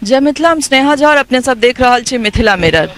जय मिथिला, हम स्नेहा झा और अपने सब देख रहल छी मिथिला मिरर।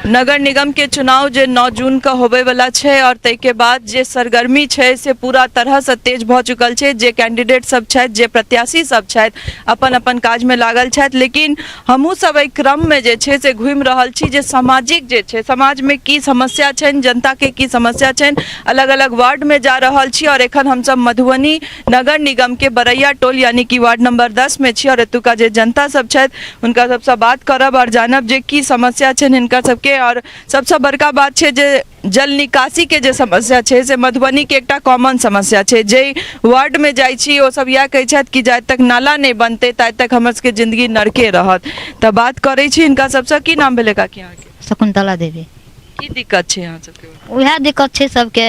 नगर निगम के चुनाव जे 9 जून के होबे वाला छै और ताहि के बाद जे सरगर्मी छै से पूरा तरह से तेज भऽ चुकल छै। जे कैंडिडेट सब छथि, जे प्रत्याशी सब छथि, अपन अपन काज में लागल छथि। लेकिन हमहूँ सब एहि क्रम में जे छै से घुमि रहल छी जे सामाजिक जे छै समाज में की समस्या छनि, जनता के की समस्या छनि, अलग अलग वार्ड में जा रहल छी। और एखन हमसब मधुबनी नगर निगम के बरैया टोल यानी कि वार्ड नंबर 10 में छी और एतुका जे जनता सब छथि हुनका सबसँ बात करब और जानब जे की समस्या छनि हिनका सबके। और सबसँ बड़का बात छै जे जल निकासी के जे समस्या छै से मधुबनी के एकटा कॉमन समस्या छै। जे वार्ड में जाइ छी ओ सब इएह कहै छथि कि जाहि तक नाला नहि बनतै ताहि तक हमर सबके जिंदगी नरके रहत। तऽ बात करै छी हिनका सबसँ। की नाम भेलै काकी अहाँके? शकुन्तला देवी। की दिक्कत छै अहाँ सबके? उएह दिक्कत छै सबके,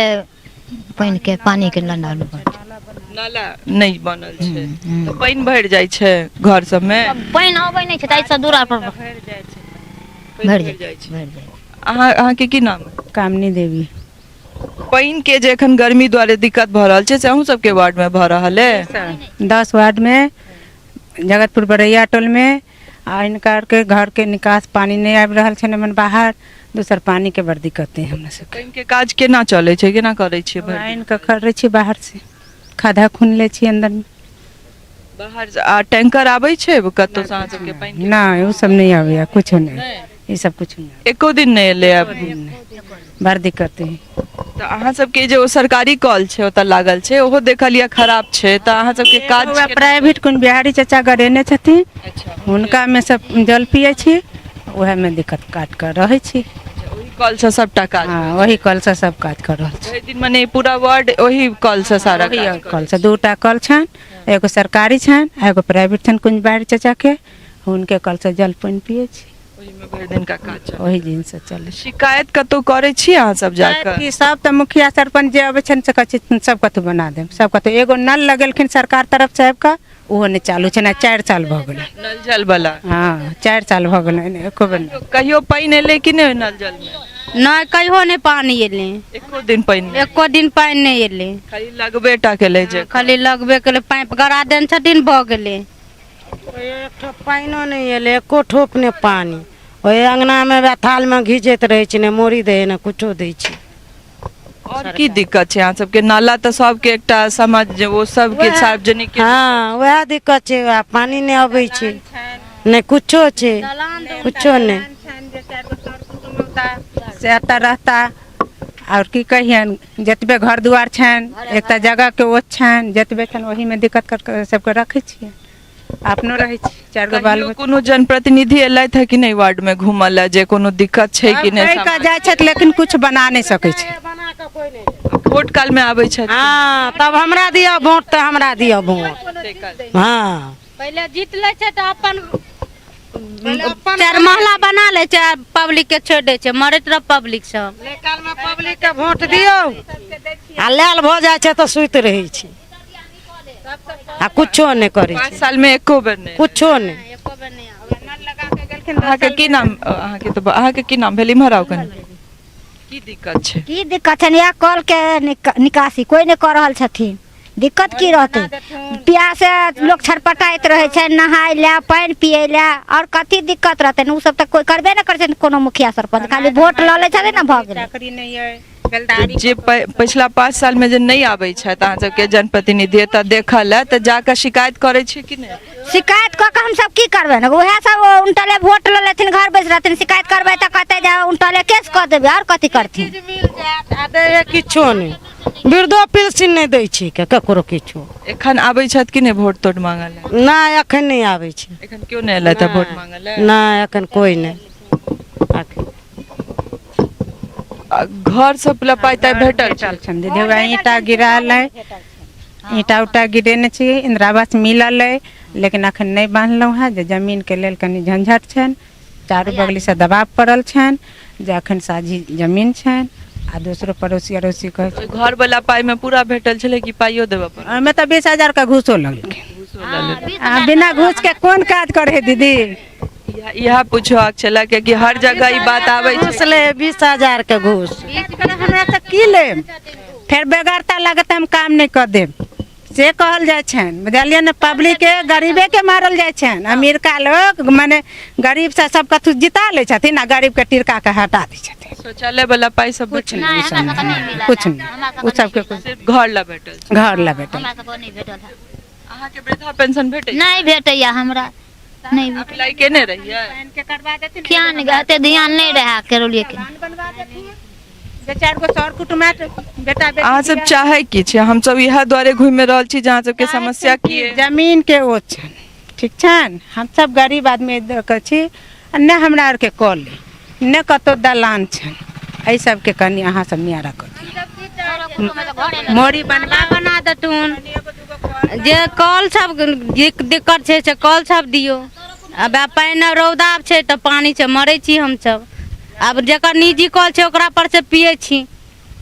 पानिके पानिके नाला नाला नहि बनल छै तऽ पानि भरि जाइ छै घर सबमे। पानि अबै नहि छै ताहिसँ दूरा पर भरि जाइ छै, भरि जाइ छै। अहाँके की नाम? कामनी देवी। पानि के जे एखन गर्मी दुआरे दिक्कत भऽ रहल छै से अहूँ सबके वार्ड मे भऽ रहल है? 10 वार्ड मे जगतपुर बरैया टोल मे आ हिनका आरके घरके निकास पानी नहि आबि रहल छनि एमहर बाहर। दोसर पानीके बड़ दिक्कत है हमरा सबके। पानिके काज केना चलै छै, केना करै छियै भरि दिन? आनि कऽ करै छियै, बाहर से खद्धा खूनि लै छियै अन्दरमे बाहर से। आ टैंकर आबै छै कतौ से अहाँ सबके पानि? नहि, ओ सब नहि आबैया, कुछो नहि, ई सब कुछो नहि। एको दिन नहि एलै आब? बड़ दिक्कत है। तऽ अहाँ सबके जे ओ सरकारी कल छै ओतऽ लागल छै ओहो देखलियै खराब छै, तऽ अहाँ सबके काज वएह प्राइवेट कोन बिहारी चाचा गड़ेने छथिन, हुनकामे सब जल पियै छी, उएहमे दिक्कत काटि कऽ रहै छी। ओहि कलसँ सबटा काज? हँ, ओहि कलसँ सब काज कऽ रहल छी। भरि दिन मने पूरा वार्ड ओहि कलसँ सारा ओहि काज? कलसँ। दूटा कल छनि, एगो सरकारी छनि आ एगो प्राइवेट छनि कुंज बिहारी चाचाके, हुनके कलसँ जल पानि पियै छी। ओहिमे भरि दिन का काज चलै? ओहि दिनसँ चलै। शिकायत कतौ करै छी अहाँ सब जाकऽ? कि सब तऽ मुखिया सरपंच जे अबै छनि से कहै छथिन सब कतौ बना देब, सब कतौ। एगो नल लगेलखिन सरकार तरफ से आबि कऽ, ओहो नहि चालू छै ने, 4 साल भऽ गेलै। नल जल वाला? हँ, 4 साल भऽ गेलै, एको बेर नहि। कहियो पानि एलै कि नहि ओहि नल जल मे? नहि, कहियो नहि पानि एलै। एको दिन पानि नहि? एको दिन पानि नहि एलै। खाली लगबे टा केलै जे? खाली लगबे केलै, पाइप गड़ा देने छथिन, भऽ गेलै। एक ठोप पानिओ नहि एलै, एको ठोप नहि पानि। ओहि अङ्गनामे वएह थालमे घीचैत रहै छै, नहि मोरी दै हइ, नहि कुछो दै छै। आओर की दिक्कत छै अहाँ सबके? नाला तऽ सबके एकटा समझ जे ओ सबके सार्वजनिक के- हँ, वएह दिक्कत छै, वएह पानि नहि अबै छै, नहि कुछो छै, कुछो नहि। से एतऽ रहता आओर की कहियनि, जतबे घर दुआर छनि, एकटा जगहके ओ छनि, जतबे छनि ओहीमे दिक्कत कर कऽ सबके रखै छियै, अपनो रहै छी चारि गो बाल कहियो बच्चा। कोनो जनप्रतिनिधि एलथि है कि नहि वार्ड में घूमऽ लए जे कोनो दिक्कत छै कि नहि? कहि कऽ जाइ छथि लेकिन कुछ बना नहि सकै छै। वोट काल में आबै छथि? हँ, तब हमरा दिअ वोट तऽ हमरा दिअ वोट, हँ। पहिले जीत लै छै तऽ अपन चारि महला बना लै छै आ पब्लिक के छोड़ि दै छै, मरैत रह पब्लिक सब। कालमे पब्लिकके वोट दियौ आ लायल भऽ जाइ छै तऽ सुति रहै छै आ कुछो नहि करै 5 छै। साल में एको बेर नहि? कुछो नहि। अहाँके की नाम? अहाँके तऽ अहाँके की नाम भेल? इम्हर आउ कनि। की दिक्कत छै? की दिक्कत छै? इएह कलके निकासी कोइ नहि कऽ रहल छथिन। दिक्कत की रहतै? प्यासे लोक छटपटाइत रहै छै नहाय लए, पानि पियै लए, आओर कथी दिक्कत रहतै? ओ सब तऽ कोइ करबे नहि करै छथिन कोनो मुखिया सरपंच, खाली वोट लऽ लै छथिन ने, भऽ गेलै। चाकरी नहि अइ, बेलदारी। जे पछिला 5 साल में जे नहि आबै छथि अहाँ सबके जनप्रतिनिधि एतऽ देखऽ लए, तऽ जाकऽ शिकायत करै छी कि नहि? शिकायत कऽ कऽ हमसब की करबै ने? उएह सब उनटले वोट लऽ लेथिन, घर बैस रहथिन। शिकायत करबै तऽ कहतै जे उनटले केस कऽ देबै, आओर कथी करथिन? मिल जायत आ दै हइ किछो नहि, वृद्धो पेंशन नहि दै छै ककरो किछो। एखन आबै छथि कि नहि वोट तोट मांगऽ लए? नहि, एखन नहि आबै छै। एखन केओ नहि एलथि वोट मांगऽ लए? नहि, एखन कोइ नहि एखन। आ घर सब लए पाइ ताइ भेटल छै? छनि दीदी, वएह ईंटा गिरायल अइ, ईंटा उटा गिरेने छी, इन्दिरा आवास मिलल अइ, लेकिन एखन नहि बान्हलहुँ हेँ जे जमीनके लेल कनि झंझट छनि, चारू बगलीसँ दबाव पड़ल छनि जे एखन साझी जमीन छनि आ दोसरो पड़ोसी अड़ोसी कहै छै। घर वाला पाइ में पूरा भेटल छलै कि पाइयो देबऽ पड़ल? ओहिमे तऽ 20,000 के घूसो लगलखिन। आ बिना घूस के कोन काज करे है दीदी? इएह पूछबाक छलै कियाकि हर जगह ई बात आबै छै। घूस ले 20,000 के घूस। हमरा तऽ की लेब, फेर बेगरता लागत, हम काम नहि कऽ देब से। से कहल जाइ छनि, बुझलियै ने? पब्लिकके गरीबेके मारल जाइ छनि। अमीरका लोक मने गरीब से सब कथू जिता लै छथिन आ गरीबके टिरका के हटा दै छथिन। शौचालय वाला पाइ सब कुछ भेटल? नहि, नहि, हमरा सबके नहि मिलल। कुछ नहि, हमरा सबके ओ सबके कुछ सिर्फ घर ला भेटल छै? घर ला भेटल। हमरा सबके नहि भेटल है। अहाँके वृद्धा पेंशन भेटै? नहि भेटैया हमरा, नहि भेटैया। अप्लाई केने रहियै? किया नहि, एते ध्यान नहि रहै करौलियै के। बनवा देथिन जे चारि गो सर कुटुम्ब बेटा बेटी। अहाँ सब चाहै की छै? हमसब इएह दुआरे घुमि रहल छी जे अहाँ सबके समस्या की अइ। जमीन के ओ छनि, ठीक छनि। हमसब गरीब आदमी के छी आ नहि हमरा आरके कल अइ, नहि कतहु दलान छनि। एहि सबके कनि अहाँ सब नियारा कऽ दियौ, मोरी बनवा बना देथुन। जे कल सब जे दिक्कत छै से कल सब दियौ। आब पानि रौदा छै तऽ पानि से मरै छी हमसब। आब जकर निजी कल छै ओकरा पर से पियै छी,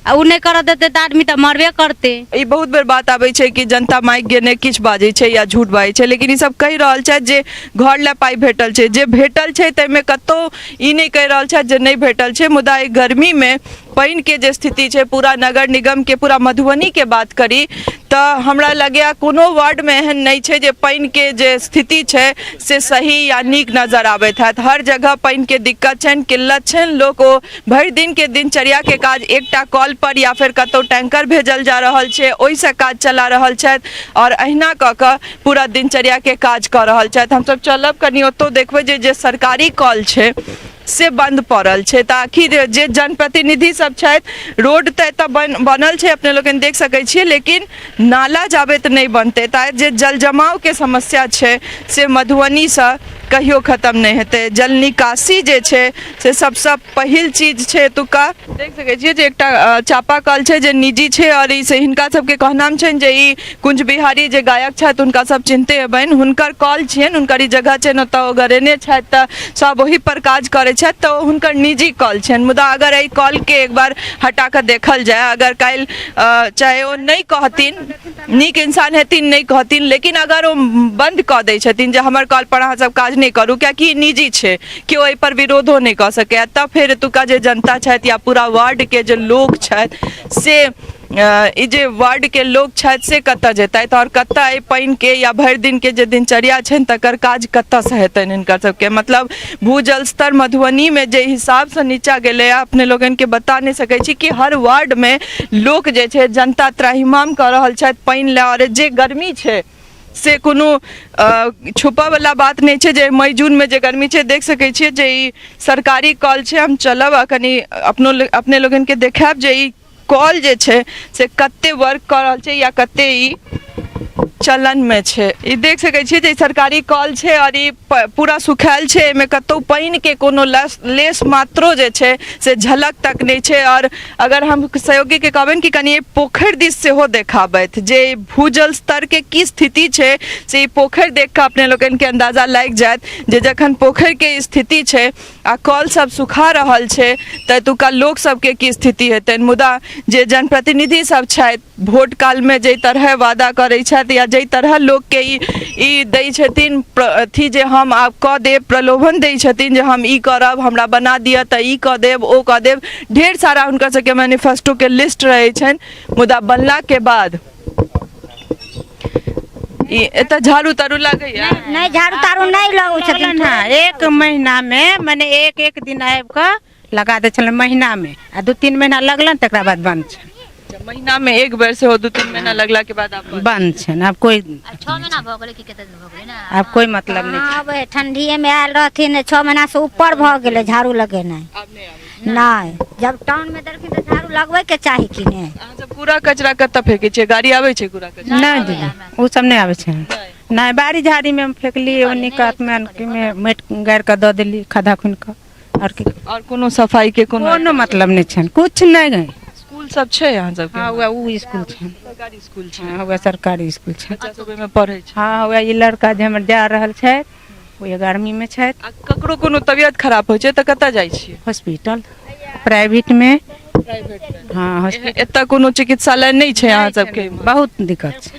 आ ओ नहि करऽ देतै तऽ आदमी तऽ मरबे करतै। ई बहुत बेर बात आबै छै कि जनता माइक गेने किछु बाजै छै या झूठ बाजै छै, लेकिन ई सब कहि रहल छथि जे घर लए पाइ भेटल छै। जे भेटल छै ताहिमे कतहु ई नहि कहि रहल छथि जे नहि भेटल छै। मुदा एहि गर्मीमे पानिके जे स्थिति छै, पूरा नगर निगमके, पूरा मधुबनीके बात करी तऽ हमरा लगैए कोनो वार्डमे एहन नहि छै जे पानिके जे स्थिति छै से सही या नीक नजर आबैत हैत। हर जगह पानिके दिक्कत छनि, किल्लत छनि। लोक ओ भरि दिनके दिनचर्याके काज एकटा कल पर या फेर कतहु टैंकर भेजल जा रहल छै ओहिसँ काज चला रहल छथि आओर अहिना कऽ कऽ पूरा दिनचर्याके काज कऽ रहल छथि। हमसब चलब कनि ओतहु देखबै जे जे सरकारी कल छै से बन्द पड़ल छै, तऽ आखिर जे जनप्रतिनिधि सब छथि, रोड तऽ एतऽ बनल छै, अपने लोकनि देख सकै छियै, लेकिन नाला जाबे तऽ नहि बनतै तऽ जे जल जमावके समस्या छै से मधुबनीसँ कहियो खतम नहि हेतै। जल निकासी जे छै से सबसँ पहिल चीज छै एतुका। देख सकै छियै जे एकटा चापाकल छै जे निजी छै आओर ई से हिनका सबके कहनाम छनि जे ई कुंज बिहारी जे गायक छथि, हुनका सब चिन्हते हेबनि, हुनकर कॉल छियनि, हुनकर ई जगह छनि, ओतऽ ओ गरेने छथि तऽ सब ओहि पर काज करै छथि, तऽ ओ हुनकर निजी कॉल छनि। मुदा अगर एहि कॉलके एक बार हटा कऽ देखल जाय, अगर काल्हि चाहे ओ नहि कहथिन, नीक इंसान हेथिन, नहि कहथिन, लेकिन अगर ओ बंद कऽ दै छथिन जे हमर कॉल पर अहाँ सब काज नहि करू, कियाकि ई निजी छै, केओ एहि पर विरोधो नहि कऽ सकैए, तब फेर एतुका जे जनता छथि या पूरा वार्डके जे लोक छथि से ई जे वार्डके लोक छथि से कतऽ जेतथि आओर कतऽ एहि पानिके या भरि दिनके जे दिनचर्या छनि तकर काज कतऽसँ हेतनि हिनकर सबके? मतलब भूजल स्तर मधुबनीमे जे हिसाबसँ नीचा गेलैए अपने लोकनिके बता नहि सकै छी कि हर वार्डमे लोक जे छै जनता त्राहिमाम कऽ रहल छथि पानि लए। आओर जे गर्मी छै से कोनो छुपऽवला बात नहि छै जे मई जूनमे जे गर्मी छै, देख सकै छियै जे ई सरकारी कल छै। हम चलब आ कनि अपनो अपने लोकनिके देखायब जे ई कॉल जे छै से कते वर्क कऽ रहल छै या कते ई चलनमे छै। ई देख सकै छियै जे ई सरकारी कॉल छै आओर ई पूरा सुखायल छै, एहिमे कतहु पानिके कोनो लेस मात्रो जे छै से झलक तक नहि छै। आओर अगर हम सहयोगीके कहबनि कि कनि पोखरि दिस सेहो देखाबथि जे भूजल स्तरके की स्थिति छै, से ई पोखरि देख कऽ अपने लोकनिके अन्दाजा लागि जायत जे जखन पोखरिके स्थिति छै आ कल सब सुखा रहल छै तऽ एतुका लोक सबके की स्थिति हेतनि। मुदा जे जनप्रतिनिधि सब छथि भोट कालमे जाहि तरहे वादा करै छथि या जाहि तरहे लोकके ई ई दै छथिन अथी जे हम आब कऽ देब, प्रलोभन दै छथिन जे हम ई करब, हमरा बना दिअ तऽ ई कऽ देब, ओ कऽ देब, ढेर सारा हुनकर सबके मैनिफेस्टोके लिस्ट रहै छनि, मुदा बनलाके बाद ई एतऽ झाड़ू ताड़ू लागैया? नहि, झाड़ू ताड़ू नहि लगै छथिन। हँ, एक महीना मे मने एक एक दिन आबि कऽ लगा दै छलनि महीना मे, आ 2-3 महीना लगलनि तकरा बाद बंद छनि। महीना मे एक बेर सेहो 2-3 महीना लगला के बाद आब बंद छनि। आब कोई 6 महीना भऽ गेलै कि कते दिन भऽ गेलै ने, आब कोई मतलब नहि। आब ठंडीए मे आयल रहथिन, 6 महीना से ऊपर भऽ गेलै झाड़ू लगेनाइ। आब नहि आबै? नहि, जब टाउन मे देलखिन तऽ झाड़ू लगबै के चाही कि नहि? अहाँ सब कूड़ा कचरा कतऽ फेकै छियै? गाड़ी आबै छै कूड़ा कचरा? नहि दीदी, ओ सब नहि आबै छै। नहि, बाड़ी झाड़ी मे हम फेकली, ओन्नी कात मे मे माटि गाड़ि कऽ दऽ देली खद्धा खुनि कऽ, आओर की। आओर कोनो सफाई के कोनो मतलब नहि छनि, कुछ नहि। स्कूल सब छै अहाँ सबके? हँ, वएह ओ स्कूल छै। सरकारी स्कूल छै? हँ, वएह सरकारी स्कूल छै। बच्चा सब ओहिमे पढ़ै छै? हँ, वएह ई लड़का जे हमर जा रहल छथि ओ 11वीं मे छथि। आ ककरो कोनो तबियत खराब होइ छै तऽ कतऽ जाइ छियै? हॉस्पिटल, प्राइवेट मे। प्राइवेट मे? हँ, हॉस्पिटल। एतऽ कोनो चिकित्सालय नहि छै अहाँ सबके? बहुत दिक्कत छै।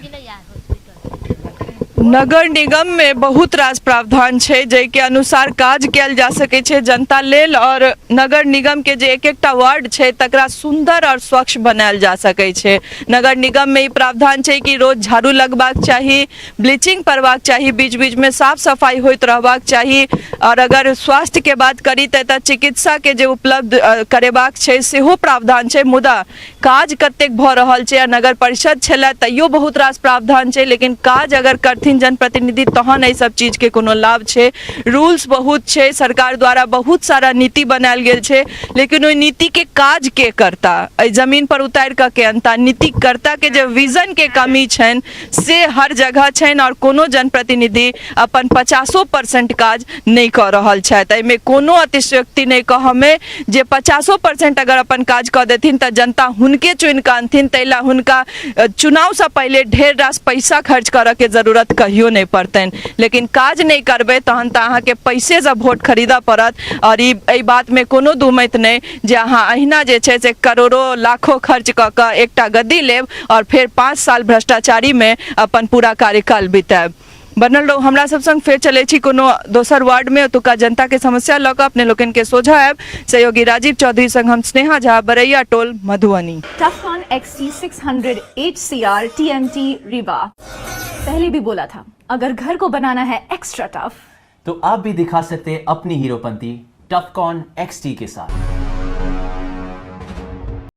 नगर निगम में बहुत रास प्रावधान छै, जाहिके अनुसार काज कयल जा सकै छै जनता लेल, और नगर निगम के जे एक एकटा वार्ड छै तकरा सुंदर और स्वच्छ बनायल जा सकै छै। नगर निगम में ई प्रावधान छै कि रोज झाड़ू लगबाक चाही, ब्लीचिंग पड़बाक चाही, बीच बीच में साफ सफाई होइत रहबाक चाही। और अगर स्वास्थ्य के बात करी तऽ एतऽ चिकित्सा के जे उपलब्ध करेबाक छै सेहो प्रावधान छै, मुदा काज कतेक भऽ रहल छै? आ नगर परिषद छलै तैयो बहुत रास प्रावधान छै, लेकिन काज अगर करथिन जनप्रतिनिधि तहन एहि सब चीजके कोनो लाभ छै। रूल्स बहुत छै, सरकार द्वारा बहुत सारा नीति बनायल गेल छै, लेकिन ओहि नीतिके काज के करता, एहि जमीन पर उतारि कऽ के अनता? नीतिकर्ता के जे विजन के कमी छनि से हर जगह छनि, आओर कोनो जनप्रतिनिधि अपन 50% काज नहि कऽ रहल छथि। एहिमे कोनो अतिशयोक्ति नहि कहमे जे 50% अगर अपन काज कऽ देथिन तऽ जनता हुनके चुनि कऽ अनथिन। ताहि लए हुनका चुनावसँ पहिले ढेर रास पैसा खर्च करऽके जरूरत कहियो नहि पड़तनि, लेकिन काज नहि करबै तहन तऽ अहाँके पैसेसँ वोट खरीदऽ पड़त। आओर ई एहि बातमे कोनो दूमति नहि जे अहाँ अहिना जे छै से करोड़ो लाखो खर्च कऽ कऽ एकटा गद्दी लेब आओर फेर 5 साल भ्रष्टाचारीमे अपन पूरा कार्यकाल बितायब। बनल रहू हमरा सब संग। फेर चलै छी कोनो दोसर वार्ड में, ओतुका जनता के समस्या लऽ कऽ अपने लोकनि के सोझा आयब। सहयोगी राजीव चौधरी संग हम स्नेहा झा, बरैया टोल, Madhubani. Tufcon XT600 HCR TMT Rewa। पहले भी बोला था, अगर घर को बनाना है एक्स्ट्रा टफ तो आप भी दिखा सकते हैं अपनी हीरोपंती टफकॉन XT के साथ।